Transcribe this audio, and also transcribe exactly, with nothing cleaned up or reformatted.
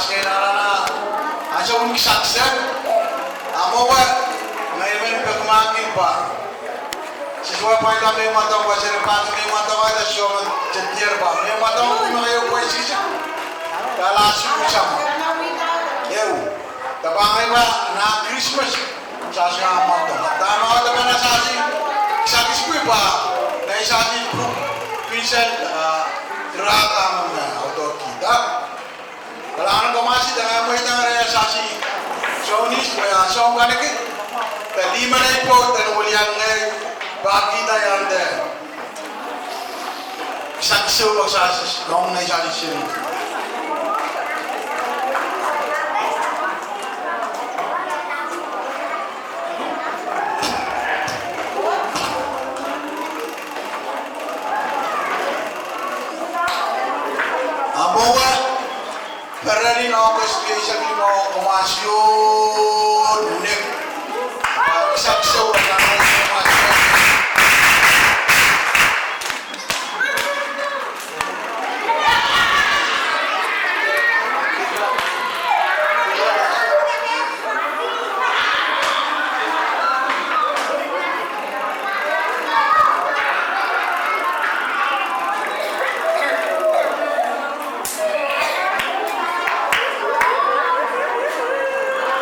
Sehn arana, ansou en kisakis, a mwowe, ngehi men peki mahk en pwa. Sehse pwaida me mwadong, pwe sehse pahn me mwadong, a de soangen te diar pwa me mwadong, me ngehi pwe sehse. Dahla suku sama. Ehu. De pahn ngehi pwa nan Krismas. Sasi ngehi mwadong. Dahme audepen sasi, kisakis pwe pwa. Ngehi sasi pwuk. Pinsel, ah, ira dahme me audepen kihda. Kalahngan en Komoursi, de ngehi mweidohng ire sasi. Sohn ihs, pwe ah, soang kanekid. De lih me nei pwoud, de welian ngehi. Pahkihda iang de. Kisakis ehu pwe sasi, soang nei sasi seri. A mwowe, pereri August eisek limau, Komoursi o.